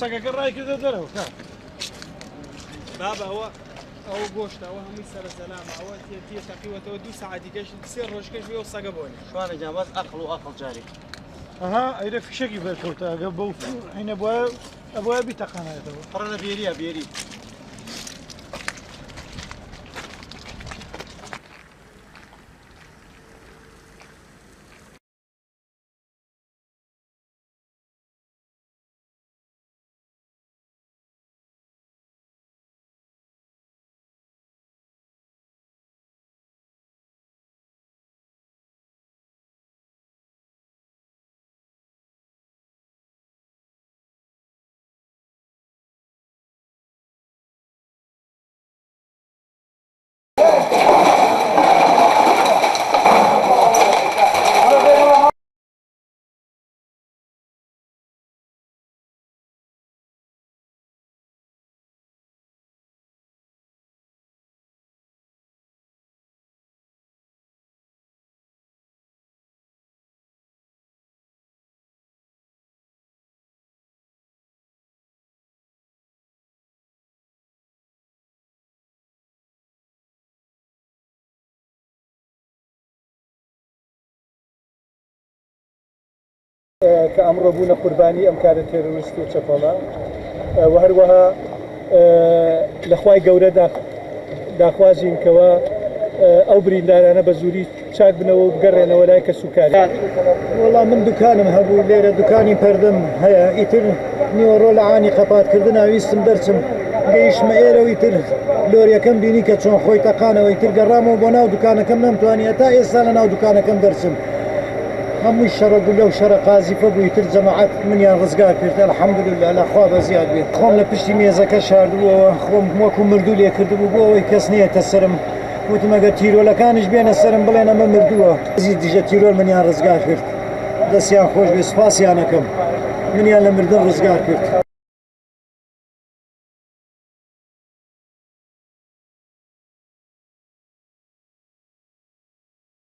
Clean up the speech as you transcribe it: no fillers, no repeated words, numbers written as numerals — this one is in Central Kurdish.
سەگەکە ڕای کردە دەرەوە کاک. بابە ئەوە ئەوە گۆشتە ئەوە هەمووی سەرە زەلامە ئەوە تێ تەقیوەتەوە دوو سەعاتی کەش سێ ڕۆژ کەش بێ ئەو سەگە بۆنی. شوانە گیان بەس ئەقڵ و ئەقڵ جارێک. ئەها ئەیرە فیشەکی بەرکەوتە ئەگە بەو عینە بوایە ئەبوایە بیتەقانایەتەوە. پڕە لە بێریە بێری. کە ئەمڕۆ بوونە قوربانی ئەم کارە تێرۆریستی و چەپەڵە و هەروەها لە خوای گەورە داخوازین کەوا ئەو بریندارانە بە زووری چاک بنەوە و بگەڕێنەوە لای کەسوکاریان. وەڵا من دوکانم هەبوو لێرە دوکانی پەردەم هەیە ئیتر نیوەڕۆ لە عانی قەپاتکردنا ویستم دەرچم گەیشتمە ئێرە و ئیتر لۆریەکەم بینی کە چۆن خۆی تەقانەوە ئیتر گەڕامەوە بۆ ناو دوکانەکەم نەمتوانی هەتا ئێستا لە ناو دوکانەکەم دەرچم هەمووی شەڕە گولە و شەڕە قازیفە بوو ئیتر جەماعەت منیان ڕزگار کرد الحمدللە لە خوا بەزیاد بێت خۆم لە پشتی مێزەکە شاردبووەوە خۆم وەکو مردوو لێ کردبوو بۆ ئەوەی کەس نەیەتە سەرم وتم ئەگەر تیرۆلەکانیش بێنە سەرم بڵێن ئەمە مردووە هێزی دژە تیرۆر منیان ڕزگار کرد دەستیان خۆش بێ سوپاسیانەکەم منیان لە مردن ڕزگار کرد.